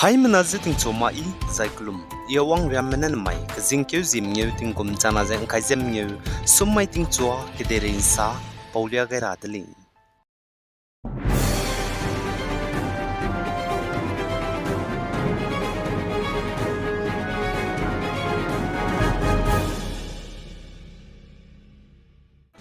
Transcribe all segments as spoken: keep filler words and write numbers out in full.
Haimena je tingchu ma i, zai kelum, i a wang riamme ne nemai, kezingkeu zie mengeu tingkum chana ze ngkai ze mengeu, sum mai tingchua, kedeirei nsa, paulia gai ra de lei.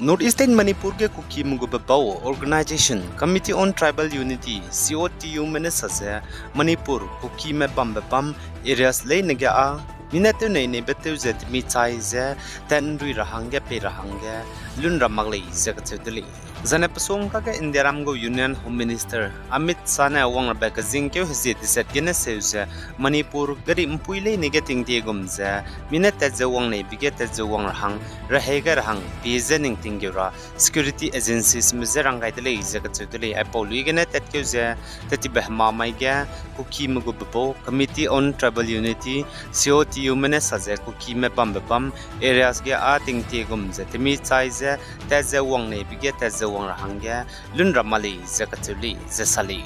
North East State Manipur ge Kukime gu bebau Organisation Committee on Tribal Unity, C O T U me ne sa ze, Manipur Kukime bambe bam areas leine ge â, mi ne tewnei neibe tew ze temi chai ze, tat nrui ra hangge pei ra hangge, lun ra mak lei ze kacheu de lei. Zane pesuangkage Indiaram gu Union Home Minister Amit Shah ne wangrabe kezingkeu hezie deset gene seu ze, Manipur gari mpui leine ge tingtie gum ze, mi ne tat ze wangneibe ge tat ze wang ra hang, rehei gai ra hang, pie ze ning tinggeu ra, security agencies me je rang gai de lei ze kacheu de lei. Aipau lui gene tatkeu ze, tattibe hemamai ge, Kukime gu bebau Committee on Tribal Unity, C O T U me ne sa ze Kukime bambe bam areas ge â tingtie gum ze temi chai ze, tat ze wangneibe ge tat ze wang ra hangge, lun ra mak lei ze kacheu lei ze sa lei.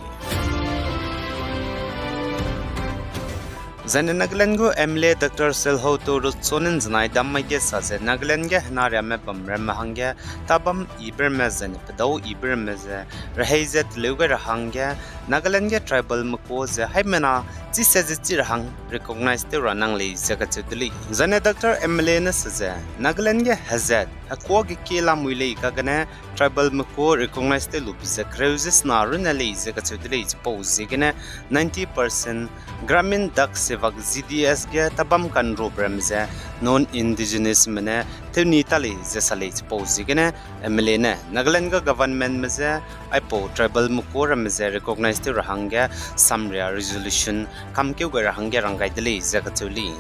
Zane Nagaland gu M L A Doctor Selhoutuo Rutsonen zenai dam mai ge sa ze Nagaland ge henariame bamramme hangge, tabam ibe ramme zane pedau ibe ramme ze, rehei ze teleu gai ra hangge, Nagaland ge tribal mekuâ ze haimena chise ze chi ra hang recognize tew ra nang lei ze kacheu de lei. Zane Doctor M L A ne sa ze, Nagaland ge hezat, hekuâ ge kie lamui lei kagene, tribal mekuâ recognize tew lube ze kereu ze sena runne lei ze kacheu de lei. Chipau ziegene ninety percent Gramin Dak Sevak, G D S ge tabam kanrube ramme ze non-indigenous me ne tewni ta lei ze sa lei. Chipau ziegene M L A ne Nagaland ga government me je aipau tribal mekuâ ramme ze recognize tew ra hangge samria resolution kamkeu gai ra hangge rang gai de lei ze kacheu lei.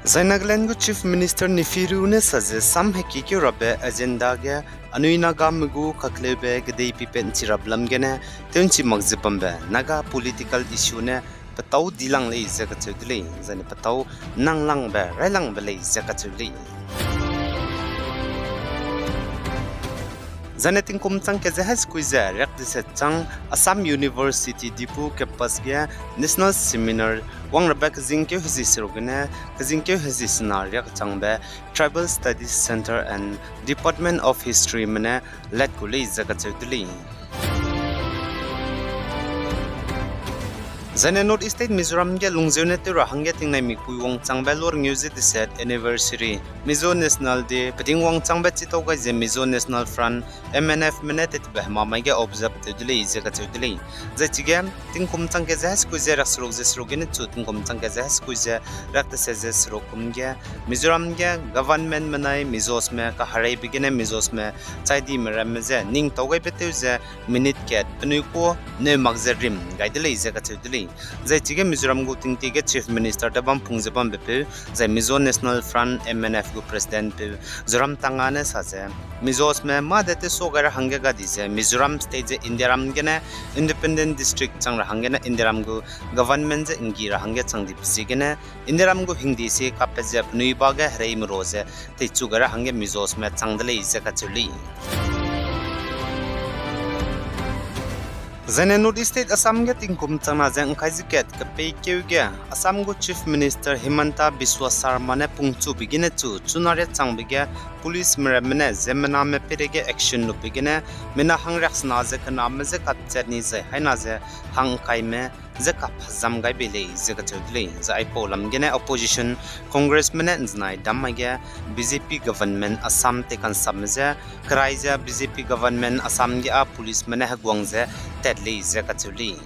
Zai Nagaland gu Chief Minister Neiphiu Rio ne sa ze sam hekikeu rabe agenda ge anui Nagame gu kakleube kedei pipat nchi rabe lam gene tew'nchi mak ze bambe Naga political issue ne petâu di lang lei ze kacheu de lei, zane petâu nang langbe, rai langbe lei ze kacheu lei. Zane tingkum chang kat ze hesekui ze riak deset chang Assam University Diphu campus ge National Seminar wangrabe kezingkeu hezie seruk gene kezingkeu hezie sena riak changbe Tribal Studies Centre and Department of History me ne lat ku lei ze kacheu de lei. Zane North East State Mizoram ge lungzeu ne tew ra hangge tingnai mikpui wangchangbe lorngeu ze deset anniversary Mizo National Day peting wangchangbe chitau gai ze Mizo National Front, M N F me ne tetbe hemamai ge observe tew de lei ze kacheu de lei. Zai chige tingkum chang kat ze hesekui ze riak seruk ze seruk gene chu tingkum chang kat ze hesekui ze riak deset ze seruk kum ge Mizoram ge government menai Mizosme kahereibe gene Mizosme chaidime ramme je ningtau gaibe tew ze minute kat penui ku neu mak ze rim gai de lei ze kacheu de lei. Zai chige Mizoram gu tingtie ge Chief Minister de bam pung ze bambepeu, zai Mizo National Front, M N F gu President peu Zoramthanga ne sa ze, Mizosme mâ de tewsua gai ra hangge gadi ze Mizoram State ze Indiaram gene independent district chang ra hanggene Indiaram gu government ze nggi ra hangge chang dibe ziegene Indiaram gu hingde sie kapat ze penui ba ge hereime ro ze teichu gai ra hangge Mizosme chang de lei ze kacheu lei. Zaine North East State Assam ge tingkum changna ze ngkai ze kat kepeikeu ge Assam gu Chief Minister Himanta Biswa Sarma ne pungchube gene chu chuna riâ changbe ge policeme ramme ne ziemmename peireige action lube gene mina hangriaksena ze kename je kapchat ni zai haina ze hangkaime je kaphazam gai bei lei ze kacheu de lei. Zai aipau lam gene opposition Congressme ne nzenai dam mai ge B J P government Assam tei kansapme je kerai ze B J P government Assam ge â policeme ne heguang ze tat lei ze kacheu lei.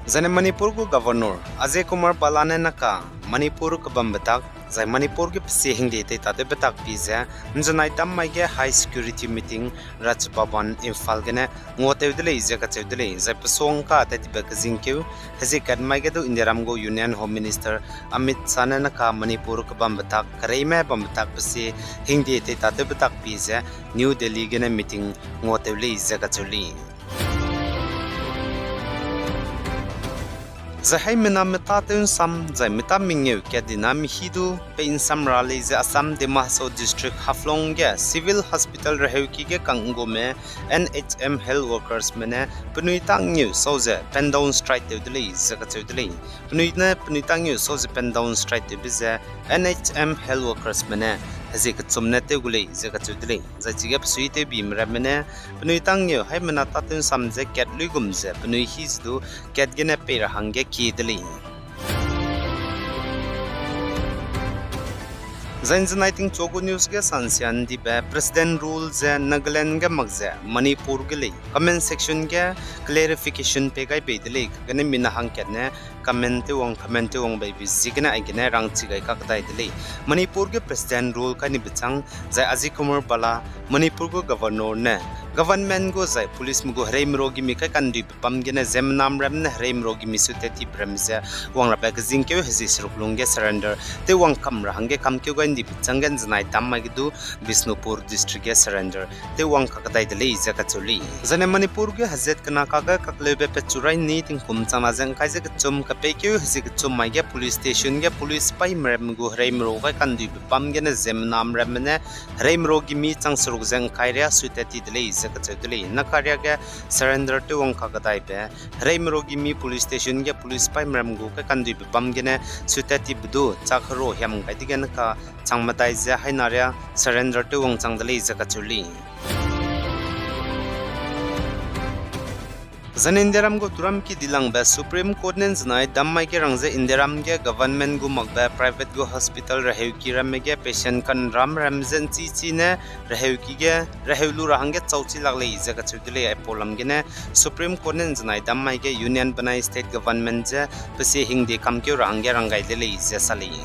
Zaine Manipur gu Governor Ajay Kumar Bhalla ne naka Manipur kebambe tak zai Manipur ge pesie hingde tei tatewbe tak pi ze nzenai dam mai ge high security meeting Raj Bhavan Imphal gene nguatew de lei ze kacheu de lei. Zai pesuangka tat tibe kezingkeu hezie kat mai ge du Indiaram gu Union Home Minister Amit Shah ne naka Manipur kebambe tak kereime bambe tak pesie hingde tei tatewbe tak pi ze New Delhi gene meeting nguatew lei ze kacheu lei. Zai haimena meta tew'nsam zai meta mengeu kat dina mihî du pei ’nsam ra lei ze Assam Dima Hasao District Haflong ge Civil Hospital reheuki ge kanggume N H M health workersme ne penui tâ ngeu sau ze pen down strike tew de lei ze kacheu de lei. Penui ne penui tâ ngeu sau ze pen down strike tewbe ze N H M health workersme ne hezie kechum ne tew gu lei ze kacheu de lei. Zai chige besuitewbime ramme ne penui tâ ngeu haimena tâ tew'nsam ze kat luigum ze penui hî ze du kat gene pei ra hangge kie de lei. Zai ’nzenai tingchu gu news ge sansia ’ndibe President rule ze Nagaland ge mak ze Manipur ge lei. Comment section ge clarification pei gai bei de lei, kagene mina hangkat ne comment tew wang, comment tew wang beibe ziegene aigene rangchi gai kakdai de lei. Manipur ge President rule kai nibe chang, zai Ajit Kumar Bhalla, Manipur gu Governor ne, government gu zai policeme gu hereimerua gimi kai kanduibe bam gene ziemmenam ramme ne hereimerua gimi suitat tibe ramme ze wang rabe kezingkeu hezie seruk lungge surrender tew wang kam ra hangge kamkeu gai ’ndibe chang ge ’nzenai dam mai ge du Bishnupur District ge surrender tew wang kakdai de lei ze kacheu lei. Zane Manipur ge hezat kena kage kakleube pechu rai ni tingkum changna ze ’ngkai ze kechum kapeikeu hezie kechum mai ge police station ge police sipaime ramme gu hereimerua gai kanduibe bam gene ziemmenam ramme ne hereimerua gimi chang seruk ze ’ngkai ria suitat ti de lei ze kacheu de lei. Nakaria ge surrender tew wang kakdaibe hereimerua gimi police station ge police sipaime ramme gu kai kanduibe bam gene suitat tibe du chak hero hiam gai degene kachang medai ze haina ria surrender tew wang chang de lei ze kacheu lei. Zane Indiaram gu turam ki dilangbe Supreme Court ne ’nzenai dam mai ge rang ze Indiaram ge government gu makbe private gu hospital reheuki ramme ge patient kanram ramme ze ’nchichi ne reheuki ge reheu lu ra hangge chauchi lak lei ze kacheu de lei. Aipau lam gene Supreme Court ne ’nzenai dam mai ge union benai state government ze pesie hingde kamkeu ra hangge rang gai de lei ze sa lei.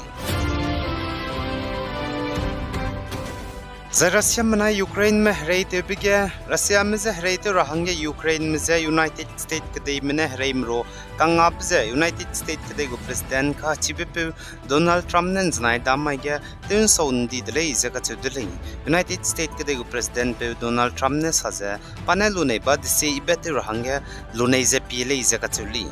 Zai Russiame nai Ukraineme hereitewbe ge, Russiame je hereitew ra hangge Ukraineme je United States kedeime ne hereimerua kangabe ze United States kedei gu president kachibe peu Donald Trump ne ’nzenai dam mai ge tew'nsau ’ndi de lei ze kacheu de lei. United States kedei gu president peu Donald Trump ne sa ze, pa ne lunei ba desie ibe tew ra hangge lunei ze pie lei ze kacheu lei.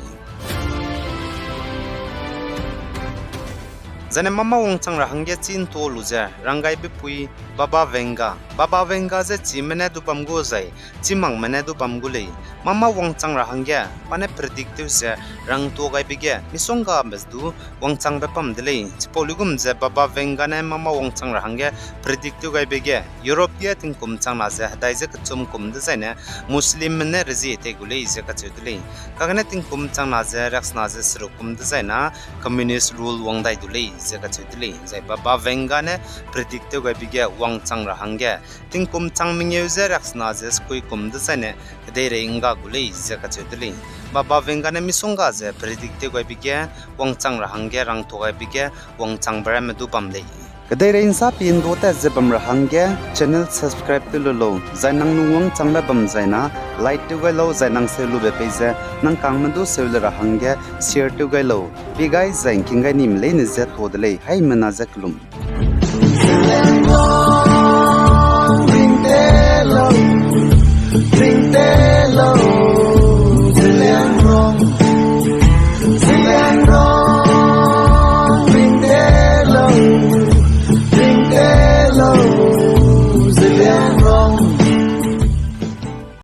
Zane mâ-mâ wangchang ra hangge chî ’ntua lu ze ranggaibe pui Baba Vanga. Baba Vanga je chime ne du bam gu zai, chîmakme ne du bam gu lei. Mâ-mâ wangchang ra hangge pa ne predict tew ze rangtua gaibe ge misonggabe du wangchangbe bam de lei. Chipau luigum ze Baba Vanga ne mâ-mâ wangchang ra hangge predict tew gaibe ge Europe ge tingkum changna ze hedai ze kechum kum dezaine Muslimme ne rezie tei gu lei ze kacheu de lei. Kagane tingkum changna ze riaksena ze seruk kum dezaina communist rule wang dai du lei ze kacheu de lei. Zai Baba Vanga ne predict tew gaibe ge wangchang ra hangge tingkum chang mengeu ze riaksena ze sekui kum dezaine kedeirei ’ngga gu lei ze kacheu de lei. Baba Vanga ne misongga ze predict tew gaibe ge wangchang ra hangge rangtua gaibe ge wangchangbe ramme du bam lei. Kedeirei ’nsa pindua tat ze bam ra hangge channel subscribe tew lu lau, zai nang lung wangchangbe bam zaina like tew gai lau, zai nang seu lube pei ze nang kangme du seu le ra hangge share tew gai lau. Pie gai zai ’ngking gai nime leine ze ta de lei, haimena ze kelum.